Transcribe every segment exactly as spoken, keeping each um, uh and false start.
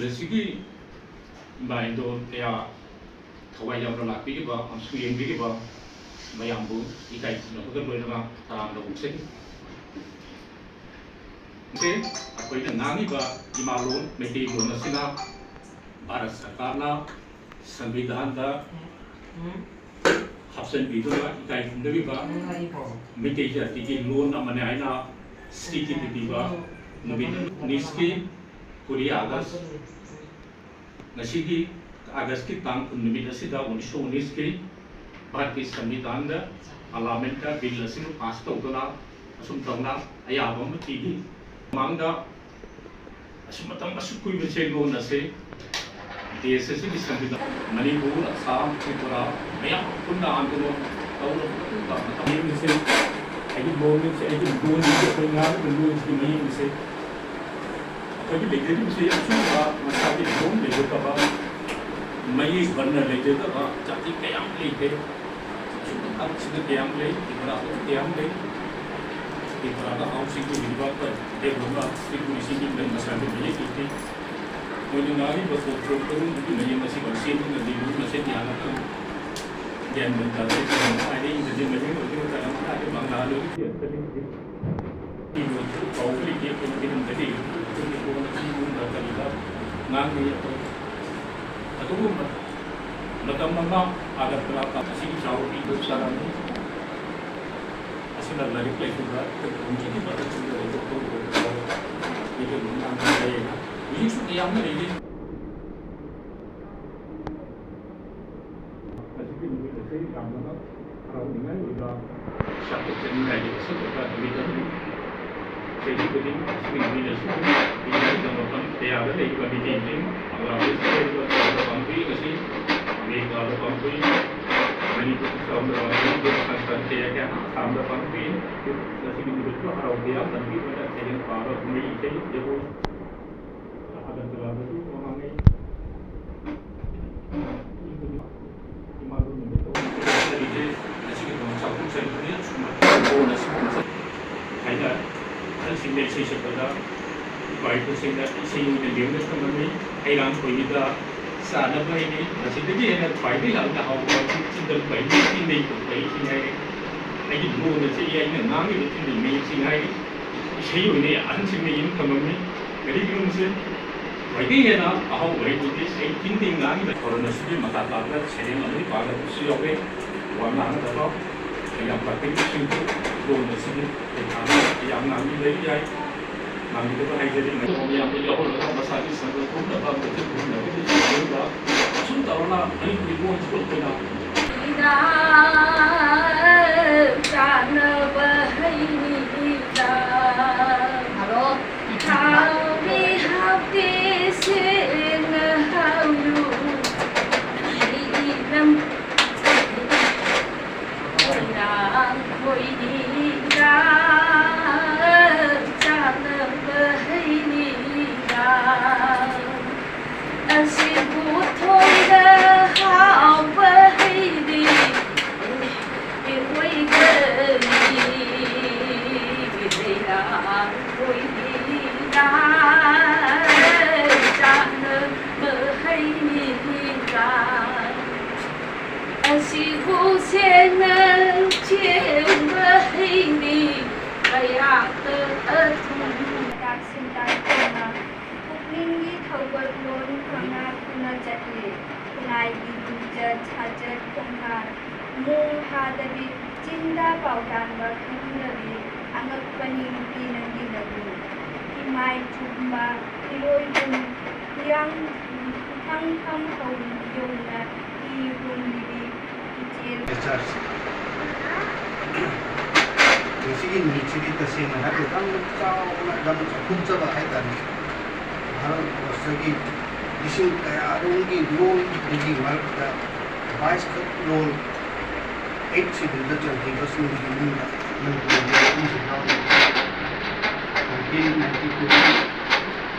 ꯃꯁꯤꯒꯤ ꯏꯃꯥ ꯏꯟꯗꯣꯜ ꯀꯌꯥ ꯊꯋꯥꯏ ꯌꯥꯎꯅ ꯂꯥꯛꯄꯤꯔꯤꯕ ꯑꯃꯁꯨꯡ ꯌꯦꯡꯕꯤꯔꯤꯕ ꯃꯌꯥꯝꯕꯨ ꯏꯀꯥꯏ ꯈꯨꯝꯅꯕꯒ ꯂꯣꯏꯅꯅ ꯇꯔꯥꯝꯅ ꯑꯣꯛꯆꯔꯤ꯫ ꯑꯩꯈꯣꯏꯅ ꯉꯥꯡꯉꯤꯕ ꯏꯃꯥꯂꯣꯟ ꯃꯩꯇꯩꯂꯣꯟ ꯑꯁꯤꯅ ꯚꯥꯔꯠ ꯁꯔꯀꯥꯔꯅ ꯁꯪꯕꯤꯙꯥꯟꯗ ꯍꯥꯞꯆꯤꯟꯕꯤꯗꯨꯅ ꯏꯀꯥꯏ ꯈꯨꯝꯅꯔꯤꯕ ꯃꯩꯇꯩ ꯖꯥꯇꯤꯒꯤ ꯂꯣꯟ ꯑꯃꯅꯤ ꯍꯥꯏꯅ ꯁ꯭ꯋꯤꯀ꯭ꯔꯤꯇꯤ ꯄꯤꯕ ꯅꯨꯃꯤꯠ ꯅꯤꯁꯀꯤ ꯀꯨꯔꯤ ꯑꯥꯒꯁ꯫ ꯉꯁꯤꯒꯤ ꯑꯥꯒꯁꯀꯤ ꯇꯥꯡ ꯀꯨꯟ ꯅꯨꯃꯤꯠ ꯑꯁꯤꯗ ꯎꯅꯤꯁ ꯁꯣ ꯎꯅꯤꯁꯀꯤ ꯚꯥꯔꯠꯀꯤ ꯁꯪꯕꯤꯙꯥꯟꯗ ꯄꯥꯔꯂꯥꯃꯦꯟꯠꯇ ꯕꯤꯜ ꯑꯁꯤꯕꯨ ꯄꯥꯁ ꯇꯧꯗꯨꯅ ꯑꯁꯨꯝ ꯇꯧꯅ ꯑꯌꯥꯕ ꯑꯃ ꯄꯤꯔꯤ꯫ ꯃꯃꯥꯡꯗ ꯑꯁꯨꯝ ꯃꯇꯝ ꯑꯁꯨꯛ ꯀꯨꯏꯕꯁꯦ ꯂꯣꯟ ꯑꯁꯦ ꯗꯦꯁ ꯑꯁꯤꯒꯤ ꯁꯪꯕꯤꯙꯥꯟ, ꯃꯅꯤꯄꯨꯔ, ꯑꯁꯥꯝ, ꯇ꯭ꯔꯤꯄꯨꯔꯥ ꯃꯌꯥꯝ ꯄꯨꯟꯅ ꯑꯥꯟꯗꯣꯂꯟ ꯇꯧꯔꯕ ꯃꯇꯨꯡꯗ ꯃꯇꯝ ꯃꯌꯦꯛꯁꯦ ꯑꯩꯒꯤ ꯂꯣꯟꯁꯦ, ꯑꯩꯒꯤ ꯂꯣꯟꯁꯤꯗꯤ ꯑꯩꯈꯣꯏ ꯉꯥꯡꯂꯤꯕ ꯂꯣꯟꯁꯤꯒꯤ ꯃꯌꯦꯛꯁꯦ ꯑꯩꯈꯣꯏꯒꯤ ꯂꯩꯖꯔꯤꯕꯁꯦ ꯑꯆꯨꯝꯕ ꯃꯁꯥꯒꯤ ꯂꯣꯟ ꯂꯩꯖꯗꯕ, ꯃꯌꯦꯛ ꯕꯔꯅ ꯂꯩꯖꯗꯕ ꯖꯥꯇꯤ ꯀꯌꯥ ꯑꯃ ꯂꯩꯈ꯭ꯔꯦ꯫ ꯑꯆꯨꯝꯕ ꯊꯕꯛꯁꯤꯡꯗ ꯀꯌꯥꯝ ꯂꯩ, ꯇ꯭ꯔꯤꯄꯨꯔꯥꯗꯁꯨ ꯀꯌꯥꯝ ꯂꯩ, ꯇ꯭ꯔꯤꯄꯨꯔꯥꯗ ꯍꯥꯎꯁꯤꯡꯒꯤ ꯂꯩꯕꯥꯛꯇ ꯗꯦꯕꯂꯞꯃꯦꯟꯠ ꯇ꯭ꯔꯤꯄꯨꯔꯤꯁꯤꯡꯒꯤ ꯃꯩ ꯃꯁꯥꯒꯤ ꯃꯌꯦꯛ ꯂꯩꯇꯦ꯫ ꯃꯣꯏꯅ ꯉꯥꯡꯂꯤꯕ ꯀꯣꯛ ꯀꯣꯛ ꯇꯔꯨꯛꯇꯨꯒꯤ ꯃꯌꯦꯛ ꯑꯁꯤ ꯀꯟꯁꯦꯞ ꯑꯃꯗꯤ ꯂꯨ ꯃꯁꯦꯟ ꯌꯥꯅꯕ ꯒ꯭ꯌꯥꯟ ꯃꯦꯟ ꯇꯥꯗꯦ꯫ ꯀꯔꯝ ꯍꯥꯏꯅ ꯏꯪꯒ꯭ꯔꯖꯤ ꯃꯌꯦꯛ ꯑꯣꯏꯒꯦꯔꯥ, ꯀꯔꯝ ꯍꯥꯏꯅ ꯕꯪꯒꯥꯂꯤ ꯑꯣꯏꯒꯦꯔꯥ, ꯀꯔꯤ ꯀꯥꯎꯕ ꯂꯩꯇꯦ꯫ ꯑꯩꯈꯣꯏꯅ ꯀꯔꯤꯒꯨꯝꯕꯗꯤ ꯑꯩꯈꯣꯏꯒꯤ ꯂꯣꯟ ꯑꯁꯤ ꯂꯣꯟꯗ ꯀꯔꯤꯗ ꯉꯥꯡꯅꯩ ꯑꯩꯈꯣꯏ꯫ ꯑꯗꯨꯒꯨꯝꯕ ꯃꯇꯝ ꯑꯃ ꯑꯥꯒꯔꯇꯂꯥ ꯑꯁꯤꯒꯤ ꯆꯥꯎꯔꯛꯏ ꯆꯥꯔꯝꯃꯤ꯫ ꯑꯁꯤꯅ ꯂꯥꯏꯔꯤꯛ ꯂꯥꯏꯁꯨꯗ ꯑꯩꯈꯣꯏ ꯈꯨꯟꯒꯤ ꯃꯊꯛꯁꯤꯡꯗ ꯂꯩꯕ ꯈꯣꯠꯄ ꯇꯧꯔꯒ ꯃꯤꯑꯣꯏꯕ ꯉꯥꯡꯅ ꯂꯩꯌꯦꯅ ꯍꯧꯖꯤꯛꯁꯨ ꯀꯌꯥ ꯑꯃ ꯂꯩꯔꯤ꯫ ꯃꯁꯤꯒꯤ ꯅꯨꯃꯤꯠ ꯑꯁꯤ ꯌꯥꯝꯅ ꯍꯔꯥꯎꯅꯤꯡꯉꯥꯏ ꯑꯣꯏꯕ ꯆꯥꯎꯊꯣꯛꯆꯅꯤꯡꯉꯥꯏꯒꯤ ꯑꯁꯤꯒꯨꯝꯕ ꯅꯨꯃꯤꯠ ꯑꯃꯅꯤ꯫ ꯆꯍꯤ ꯈꯨꯗꯤꯡ ꯑꯁꯤꯒꯤ ꯅꯨꯃꯤꯠ ꯑꯁꯤꯗ ꯏꯅꯥꯛ ꯈꯨꯟꯕ ꯃꯐꯝ ꯀꯌꯥꯗ ꯂꯩꯔꯤꯕ ꯃꯤꯇꯩꯁꯤꯡ, ꯕꯪꯒ꯭ꯂꯥꯗꯦꯁꯇ ꯂꯩꯔꯤꯕ ꯆꯥꯎꯅ ꯄꯥꯡꯊꯣꯛꯏ꯫ ꯉꯁꯤ ꯅꯦꯄꯥꯜꯗ ꯄꯥꯡꯊꯣꯛꯏ, ꯃꯅꯤꯄꯨꯔꯗ ꯆꯥꯎꯅ ꯄꯥꯡꯊꯣꯛꯏ, ꯁꯪꯁꯊꯥꯟ ꯀꯌꯥ ꯀꯌꯥ ꯑꯁꯥꯝꯗ ꯄꯥꯡꯊꯣꯛꯏ꯫ ꯉꯁꯤꯒꯤ ꯅꯨꯃꯤꯠꯇꯨ ꯍꯔꯥꯎ ꯇꯌꯥꯝꯅ ꯃꯤꯑꯣꯏꯕꯅ ꯁꯩꯔꯦꯡ ꯄꯥꯕ, ꯀꯨꯝꯍꯩ ꯏꯁꯩ ꯖꯒꯣꯏ ꯑꯒꯔꯇꯂꯥꯗꯁꯨ ꯃꯃꯥꯡꯉꯩ ꯉꯁꯤꯒꯤ ꯆꯥꯎꯊꯣꯛꯆꯔꯤꯕꯅꯤ꯫ ꯑꯁꯨꯝꯅ ꯂꯣꯟ ꯑꯁꯤꯒꯨꯝꯕ ꯍꯥꯏꯅ ꯑꯍꯜꯁꯤꯡꯅ ꯏꯁꯩ ꯁꯛꯄꯗ ꯏꯄꯥ ꯏꯄꯨꯁꯤꯡꯅ ꯏꯁꯩ ꯑꯣꯏꯅ ꯂꯦꯡꯅ ꯊꯝꯂꯝꯃꯤ꯫ ꯍꯩꯔꯥꯡ ꯈꯣꯏꯔꯤꯗ ꯆꯥꯅꯕ ꯍꯩꯅꯩ꯫ ꯃꯁꯤꯗꯒꯤ ꯍꯦꯟꯅ ꯈ꯭ꯋꯥꯏꯗꯒꯤ ꯌꯥꯝꯅ ꯍꯥꯎꯕ ꯆꯤꯟꯗ ꯄꯩꯅꯩ, ꯆꯤꯟꯗꯩ ꯄꯩꯁꯤꯡ ꯍꯥꯏꯔꯦ꯫ ꯑꯩꯒꯤ ꯂꯣꯟꯗ ꯆꯠꯂꯤ ꯑꯩꯅ ꯉꯥꯡꯉꯤꯕ ꯆꯤꯟꯗꯩ ꯃꯌꯦꯛꯁꯤꯡ ꯍꯥꯏꯔꯤ꯫ ꯏꯁꯩ ꯑꯣꯏꯅ ꯑꯍꯟꯁꯤꯡꯅ ꯏꯟ ꯊꯝꯃꯝꯃꯤ꯫ ꯀꯔꯤꯒꯤꯅꯣꯁꯦ ꯈ꯭ꯋꯥꯏꯗꯒꯤ ꯍꯦꯟꯅ ꯑꯍꯥꯎꯕ ꯍꯩꯗꯨꯗꯤ ꯑꯩ ꯆꯤꯟꯗꯩ ꯉꯥꯡꯉꯤꯕ ꯈꯣꯔꯣꯅꯥꯁꯤꯒꯤ ꯃꯈꯥ ꯇꯥꯕꯗ ꯁꯩꯔꯦꯡ ꯑꯃ ꯄꯥꯒꯗꯕꯁꯨ ꯌꯥꯎꯔꯦ꯫ ꯋꯥ ꯉꯥꯡꯒꯗꯕ ꯌꯥꯝ ꯇꯥꯛꯄꯤꯔꯤꯕꯁꯤꯡꯕꯨ ꯂꯣꯟ ꯑꯁꯤꯒꯤ ꯄꯩꯈꯥꯗ ꯌꯥꯝ ꯉꯥꯡꯕꯤꯕ ꯌꯥꯏ꯫ ꯉꯥꯡꯕꯤꯗꯕ ꯍꯥꯏꯖꯔꯤ꯫ ꯃꯌꯥꯝꯗ ꯌꯥꯎꯍꯜꯂꯒ ꯃꯁꯥꯒꯤ ꯁꯪꯒ ꯄꯨꯝꯅꯃꯛ ꯃꯆꯤꯟ ꯄꯨꯝꯅꯃꯛꯀꯤ ꯃꯅꯨꯡꯗ ꯑꯁꯨꯝ ꯇꯧꯔꯒ ꯃꯅꯤꯄꯨꯔꯤ ꯂꯣꯟꯁꯤꯕꯨ ꯑꯩꯈꯣꯏꯅ ꯆꯥꯅꯕ ꯍꯩꯅꯤꯗ꯫ ꯍꯜꯂꯣ꯫ ꯍꯥꯎꯕꯤ ꯍꯥꯎꯇꯦ ꯁꯦꯡꯅ ꯍꯥꯎꯌꯨ꯫ ꯍꯩ ꯂꯝ ꯈꯣꯏꯔꯥꯡ ꯈꯣꯏꯔꯤꯗ ꯆꯥꯅꯕ ꯍꯩꯅꯤꯗ꯫ ꯑꯁꯤꯕꯨ ꯊꯣꯏꯅ ꯍꯥꯎꯕ ꯍꯩꯗꯤ ꯑꯣꯏꯒꯅꯤ꯫ ꯈꯣꯏꯔꯥꯡ ꯈꯣꯏꯔꯤꯗ ꯆꯥꯅꯕ ꯍꯩꯅꯤꯗ꯫ ꯑꯁꯤꯕꯨ ꯁꯦꯡꯅ ꯁꯦꯡꯕ ꯍꯩꯅꯤ ꯃꯌꯥꯛꯇ ꯑꯊꯨꯝ꯫ ꯇꯥꯛꯁꯤꯟ ꯇꯥꯛꯇꯨꯅ ꯄꯨꯛꯅꯤꯡꯒꯤ ꯊꯧꯒꯠꯂꯣꯟ ꯈꯪꯅ ꯊꯨꯅ ꯆꯠꯂꯤ꯫ ꯈꯨꯟꯅꯥꯏꯒꯤ ꯂꯤꯆꯠ ꯁꯥꯖꯠ ꯈꯣꯡꯊꯥꯡ ꯃꯨꯡ ꯍꯥꯗꯕꯤ, ꯆꯤꯟꯗ ꯄꯥꯎꯇꯥꯟꯕ ꯈꯪꯗꯕꯤ, ꯑꯉꯛꯄꯅꯤ ꯅꯨꯄꯤ ꯅꯪꯒꯤ ꯅꯒꯨꯟ꯫ ꯏꯃꯥꯏ ꯆꯨꯝꯕ ꯏꯔꯣꯏꯒꯨꯝ ꯍꯤꯌꯥꯡ ꯈꯪꯐꯝ ꯍꯧ ꯌꯧꯅ ꯏ ꯍꯨꯝꯂꯤꯕꯤ ꯏꯆꯦꯜ꯫ ꯆꯥꯔꯁ꯫ ꯉꯁꯤꯒꯤ ꯅꯨꯃꯤꯠꯁꯤꯗꯤ ꯇꯁꯦꯡꯅ ꯍꯥꯏꯔꯒ ꯌꯥꯝꯅ ꯆꯥꯎꯅ, ꯌꯥꯝꯅ ꯆꯥꯎꯊꯣꯛꯆꯕ ꯍꯥꯏꯇꯥꯔꯦ꯫ ꯚꯥꯔꯠꯕꯔꯁꯒꯤ ꯂꯤꯁꯤꯡ ꯀꯌꯥꯔꯣꯝꯒꯤ ꯂꯣꯟꯒꯤ ꯃꯔꯛꯇ ꯕꯥꯏꯁ ꯈꯛ ꯂꯣꯟ ꯑꯩꯠ ꯁꯤꯗꯨꯜꯗ ꯆꯟꯈꯤꯕꯁꯤꯡꯒꯤ ꯃꯅꯨꯡꯗ ꯃꯅꯤꯄꯨꯔꯒꯤ ꯂꯣꯟꯁꯨ ꯌꯥꯎꯔꯤ꯫ ꯅꯥꯏꯟꯇꯤꯟ ꯅꯥꯏꯟꯇꯤ ꯇꯨ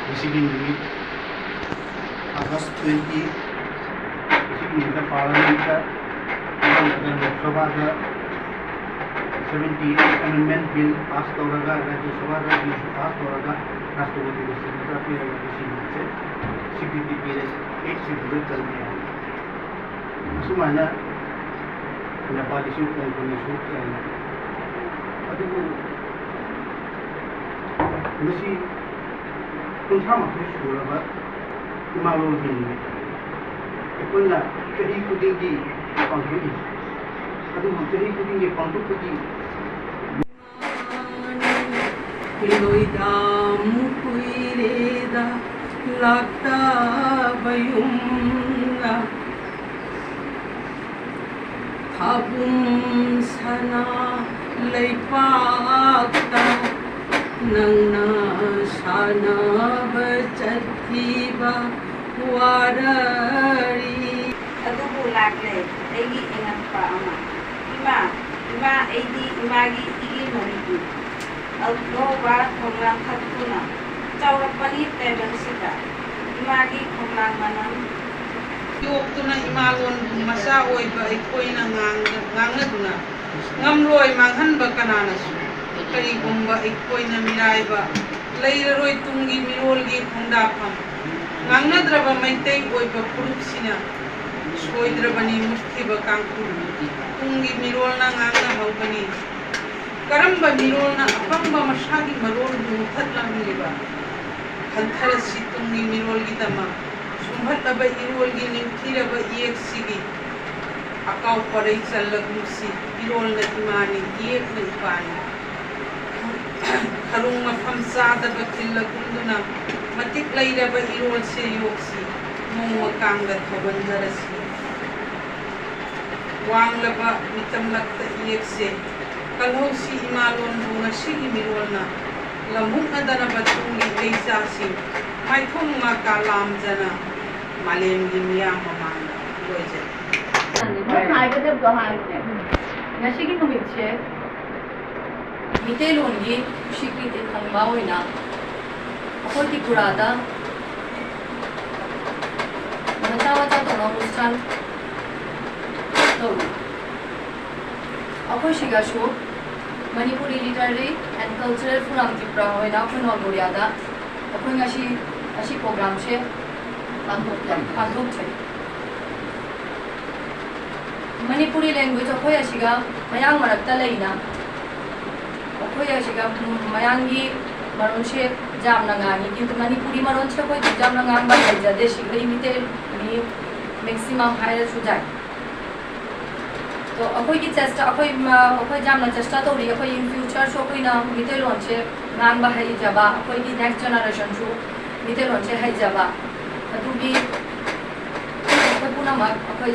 ꯉꯁꯤꯒꯤ ꯅꯨꯃꯤꯠ ꯑꯥꯒꯁ ꯇ꯭ꯋꯦꯟꯇꯤ, ꯉꯁꯤꯒꯤ ꯅꯨꯃꯤꯠꯇ ꯄꯥꯔꯂꯤꯌꯥꯃꯦꯟꯠꯇ ꯑꯍꯥꯟꯕꯗ ꯂꯣꯛ ꯁꯚꯥꯗ seventy eight amendment bill pass ꯇꯧꯔꯒ, ꯔꯥꯖ꯭ꯌ ꯁꯚꯥꯗ ꯕꯤꯜꯁꯨ ꯄꯥꯁ ꯇꯧꯔꯒ, ꯔꯥꯁꯇ꯭ꯔꯄꯇꯤꯅ ꯁꯤꯒꯅꯦꯆꯔ ꯄꯤꯔꯒ ꯁꯤꯒꯤꯁꯦ ꯁ꯭ꯋꯤꯀ꯭ꯔꯤꯇꯤ ꯄꯤꯔꯦ, ꯑꯦꯛ ꯁꯤꯒꯅꯦꯆꯔ ꯆꯠꯂꯦ꯫ ꯑꯁꯨꯃꯥꯏꯅ ꯅꯦꯄꯥꯜꯒꯤꯁꯨ ꯀꯣꯡꯀꯣꯅꯤꯁꯨ ꯆꯠꯂꯦ꯫ ꯑꯗꯨꯕꯨ ꯉꯁꯤ ꯀꯨꯟꯊ꯭ꯔꯥ ꯃꯥꯊꯣꯏ ꯁꯨꯔꯕ ꯏꯃꯥ ꯂꯣꯟꯒꯤ ꯅꯨꯃꯤꯠ ꯑꯩꯈꯣꯏꯅ ꯆꯍꯤ ꯈꯨꯗꯤꯡꯒꯤ ꯄꯥꯡꯊꯣꯛꯏ꯫ ꯑꯗꯨꯕꯨ ꯆꯍꯤ ꯈꯨꯗꯤꯡꯒꯤ ꯄꯥꯡꯊꯣꯛꯄꯒꯤ ꯂꯣꯏꯗꯥꯝ ꯀꯨꯏꯔꯦꯗ ꯂꯥꯛꯇꯕ ꯌꯨꯝꯗ꯫ ꯊꯥꯕꯨꯝ ꯁꯅꯥ ꯂꯩꯄꯥꯛꯇ ꯅꯪꯅ ꯁꯥꯟꯅꯕ ꯆꯠꯈꯤꯕ ꯋꯥꯔꯤ꯫ ꯑꯗꯨꯕꯨ ꯂꯥꯛꯂꯦ ꯑꯩꯒꯤ ꯏꯅꯛꯄ ꯑꯃ꯫ ꯏꯃꯥ, ꯏꯃꯥ, ꯑꯩꯗꯤ ꯏꯃꯥꯒꯤ ꯏꯒꯤ ꯃꯔꯤꯅꯤ꯫ ꯑꯉꯧꯕ ꯈꯣꯡꯅꯥꯡ ꯈꯛꯇꯨꯅ ꯆꯥꯎꯔꯛꯄꯅꯤ ꯇꯥꯏꯕꯪꯁꯤꯗ꯫ ꯏꯃꯥꯒꯤ ꯈꯣꯡꯅꯥꯡ ꯃꯅꯝ ꯌꯣꯛꯇꯨꯅ ꯏꯃꯥꯂꯣꯟꯕꯨ ꯃꯆꯥ ꯑꯣꯏꯕ ꯑꯩꯈꯣꯏꯅ ꯉꯥꯡꯅ-, ꯉꯥꯡꯅꯗꯨꯅ ꯉꯝꯂꯣꯏ ꯃꯥꯡꯍꯟꯕ ꯀꯅꯥꯅꯁꯨ꯫ ꯀꯔꯤꯒꯨꯝꯕ ꯑꯩꯈꯣꯏꯅ ꯃꯤꯔꯥꯏꯕ ꯂꯩꯔꯔꯣꯏ ꯇꯨꯡꯒꯤ ꯃꯤꯔꯣꯜꯒꯤ ꯈꯣꯡꯗꯥꯐꯝ꯫ ꯉꯥꯡꯅꯗ꯭ꯔꯕ ꯃꯩꯇꯩ ꯑꯣꯏꯕ ꯐꯨꯔꯨꯞꯁꯤꯅ ꯁꯣꯏꯗ꯭ꯔꯕꯅꯤ ꯃꯨꯠꯈꯤꯕ ꯀꯥꯡꯈꯨꯜ꯫ ꯇꯨꯡꯒꯤ ꯃꯤꯔꯣꯜꯅ ꯉꯥꯡꯅꯍꯧꯒꯅꯤ꯫ ꯀꯔꯝꯕ ꯃꯤꯔꯣꯜꯅ ꯑꯄꯪꯕ ꯃꯁꯥꯒꯤ ꯃꯔꯣꯜꯕꯨ ꯃꯨꯊꯠꯂꯝꯂꯤꯕ? ꯈꯟꯊꯔꯁꯤ ꯇꯨꯡꯒꯤ ꯃꯤꯔꯣꯜꯒꯤꯗꯃꯛ꯫ ꯁꯨꯝꯍꯠꯂꯕ ꯏꯔꯣꯜꯒꯤ ꯅꯤꯡꯊꯤꯔꯕ ꯏꯌꯦꯛꯁꯤꯒꯤ ꯑꯀꯥꯎ ꯄꯔꯩ ꯆꯜꯂꯒꯨꯝꯁꯤ꯫ ꯏꯔꯣꯜꯅ ꯏꯃꯥꯅꯤ, ꯏꯌꯦꯛꯅ ꯏꯄꯥꯅꯤ꯫ ꯈꯔꯨꯡ ꯃꯐꯝ ꯆꯥꯗꯕ ꯈꯤꯜꯂ ꯀꯨꯝꯗꯨꯅ ꯃꯇꯤꯛ ꯂꯩꯔꯕ ꯏꯔꯣꯜꯁꯦ ꯌꯣꯛꯁꯤ꯫ ꯅꯣꯡꯃ ꯀꯥꯡꯗ ꯊꯧꯒꯟꯖꯔꯁꯤ꯫ ꯋꯥꯡꯂꯕ ꯃꯤꯇꯝꯂꯛꯇ ꯏꯌꯦꯛꯁꯦ ꯀꯜꯍꯧꯁꯤ ꯏꯃꯥꯂꯣꯟꯕꯨ ꯉꯁꯤꯒꯤ ꯃꯤꯔꯣꯜꯅ꯫ ꯂꯝꯍꯨꯛꯅꯗꯅꯕ ꯇꯨꯡꯒꯤ ꯏꯆꯥꯁꯤꯡ ꯃꯥꯏꯊꯣꯡ ꯃꯀꯥ ꯂꯥꯝꯖꯅ ꯃꯥꯂꯦꯝꯒꯤ ꯃꯤꯌꯥꯝ ꯃꯃꯥꯡꯗ ꯂꯣꯏꯖꯔꯤ꯫ ꯍꯥꯏꯒꯗꯕꯗꯣ ꯍꯥꯏꯕꯅꯦ꯫ ꯉꯁꯤꯒꯤ ꯅꯨꯃꯤꯠꯁꯦ ꯃꯤꯇꯩꯂꯣꯟꯒꯤ ꯁ꯭ꯋꯤꯀ꯭ꯔꯤꯇꯤ ꯐꯪꯕ ꯑꯣꯏꯅ ꯑꯩꯈꯣꯏ ꯇ꯭ꯔꯤꯄꯨꯔꯥꯗ ꯃꯆꯥ ꯃꯆꯥ ꯇꯧꯅ ꯑꯣꯅꯨꯁꯊꯥꯟ ꯇꯧꯔꯤ꯫ ꯑꯩꯈꯣꯏ ꯁꯤꯒꯁꯨ Manipuri literary and cultural forum Tripura ꯑꯣꯏꯅ ꯑꯩꯈꯣꯏ ꯅꯣꯔꯠ ꯀꯣꯔꯤꯌꯥꯗ ꯑꯩꯈꯣꯏ ꯉꯁꯤ ꯑꯁꯤ ꯄ꯭ꯔꯣꯒ꯭ꯔꯥꯝꯁꯦ ꯄꯥꯡꯊꯣꯛꯆꯩ꯫ ꯃꯅꯤꯄꯨꯔꯤ ꯂꯦꯡꯒ꯭ꯋꯦꯖ ꯑꯩꯈꯣꯏ ꯑꯁꯤꯒ ꯃꯌꯥꯡ ꯃꯔꯛꯇ ꯂꯩꯅ, ꯑꯩꯈꯣꯏ ꯑꯁꯤꯒ ꯃꯌꯥꯡꯒꯤ ꯃꯔꯣꯟꯁꯦ ꯌꯥꯝꯅ ꯉꯥꯡꯉꯤ, ꯀꯤꯟꯇꯨ ꯃꯅꯤꯄꯨꯔꯤ ꯃꯔꯣꯟꯁꯦ ꯑꯩꯈꯣꯏꯗꯤ ꯌꯥꯝꯅ ꯉꯥꯡꯕ ꯍꯩꯖꯗꯦ꯫ ꯁꯤꯒ ꯃꯤꯇꯩ ꯃꯤ ꯃꯦꯛꯁꯤꯃꯝ ꯍꯥꯏꯔꯁꯨ ꯌꯥꯏ꯫ ꯑꯗꯣ ꯑꯩꯈꯣꯏꯒꯤ ꯆꯦꯁꯇ ꯑꯩꯈꯣꯏ ꯑꯩꯈꯣꯏ ꯌꯥꯝꯅ ꯆꯦꯁꯇꯥ ꯇꯧꯔꯤ꯫ ꯑꯩꯈꯣꯏ ꯏꯟ ꯐ꯭ꯌꯨꯆꯔꯁꯨ ꯑꯩꯈꯣꯏꯅ ꯃꯤꯇꯩꯂꯣꯟꯁꯦ ꯉꯥꯡꯕ ꯍꯩꯖꯕ, ꯑꯩꯈꯣꯏꯒꯤ ꯅꯦꯛꯁ ꯖꯦꯅꯦꯔꯦꯁꯟꯁꯨ ꯃꯤꯇꯩꯂꯣꯟꯁꯦ ꯍꯩꯖꯕ, ꯑꯗꯨꯒꯤ ꯑꯩꯈꯣꯏ ꯄꯨꯝꯅꯃꯛ ꯑꯩꯈꯣꯏ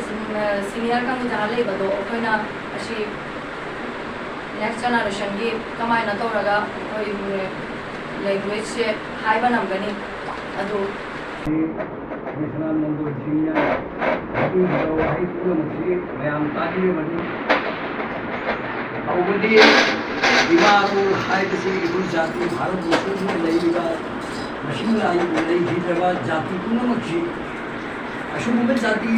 ꯁꯤꯅꯤꯌꯔ ꯀꯥꯡꯕꯨ ꯖꯍꯥ ꯂꯩꯕꯗꯣ ꯑꯩꯈꯣꯏꯅ ꯑꯁꯤ ꯅꯦꯛꯁ ꯖꯦꯅꯦꯔꯦꯁꯟꯒꯤ ꯀꯃꯥꯏꯅ ꯇꯧꯔꯒ ꯑꯩꯈꯣꯏ ꯂꯦꯡꯒ꯭ꯋꯦꯖꯁꯦ ꯍꯥꯏꯕ ꯉꯝꯒꯅꯤ ꯑꯗꯨ ꯃꯤꯁꯅꯥ ꯃꯪꯒꯣꯜꯁꯤꯡꯅ ꯍꯥꯏꯕꯤꯔꯤꯕ ꯋꯥꯍꯩ ꯄꯨꯝꯅꯃꯛꯁꯤ ꯃꯌꯥꯝ ꯇꯥꯕꯤꯔꯕꯅꯤ꯫ ꯇꯧꯕꯗꯤ ꯏꯃꯥ ꯂꯣꯟ ꯍꯥꯏꯕꯁꯤ ꯑꯩꯈꯣꯏ ꯖꯥꯇꯤ ꯚꯥꯔꯠ ꯄꯨꯝꯕꯗ ꯂꯩꯔꯤꯕ ꯃꯁꯤꯡ ꯂꯩꯈꯤꯗ꯭ꯔꯕ ꯖꯥꯇꯤ ꯄꯨꯝꯅꯃꯛꯁꯤ ꯑꯁꯤꯒꯨꯝꯕ ꯖꯥꯇꯤ